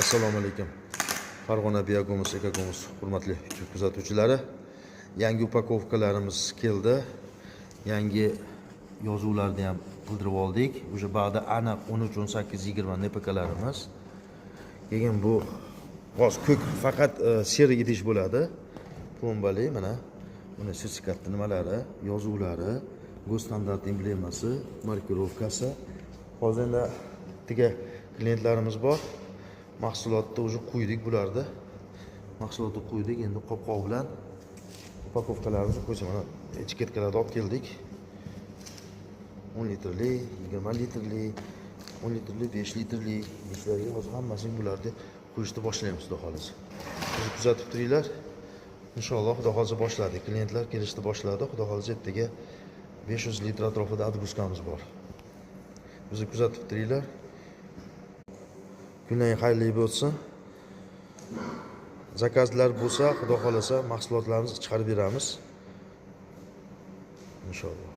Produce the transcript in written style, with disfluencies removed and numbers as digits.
Assalomu alaykum. Farg'ona Biogumus, Ekogumus hurmatli YouTube kuzatuvchilari. Yangi упаковка larimiz keldi. Yangi yozuvlarni ham qildirib oldik. Уже bag'da aniq 13, 18, 20 НПК larimiz. Keyin bu hozir ko'k faqat серый idish bo'ladi. Plombali mana buni sertifikatli nimalari, yozuvlari, Госстандарт emblemasi, маркировка si. Hozir endi tiga klientlarimiz bor. Mahsulotni уже quydik bularni. Mahsulotni quydik, endi qopqoq bilan упаковка larimizni qo'ysa, mana etiketkalarni olib keldik. 10 litrli, 20 litrli, 10 litrli, 5 litrli idishlarga hozir hammasini bularni qo'yishni boshlaymiz, xudo xohlasa. Bizni kuzatib turinglar. Inshaalloh, xudo xohlasa, boshladik. Klientlar kelishni boshladi. Xudo xohlasa, ertaga 500 litr atrofida отгрузка miz bor. Bizni kuzatib turinglar. Kunlar xayrli bo'lsin. Заказ lar bo'lsa, xudo xohlasa, mahsulotlarimizni chiqarib beramiz. Inshaalloh.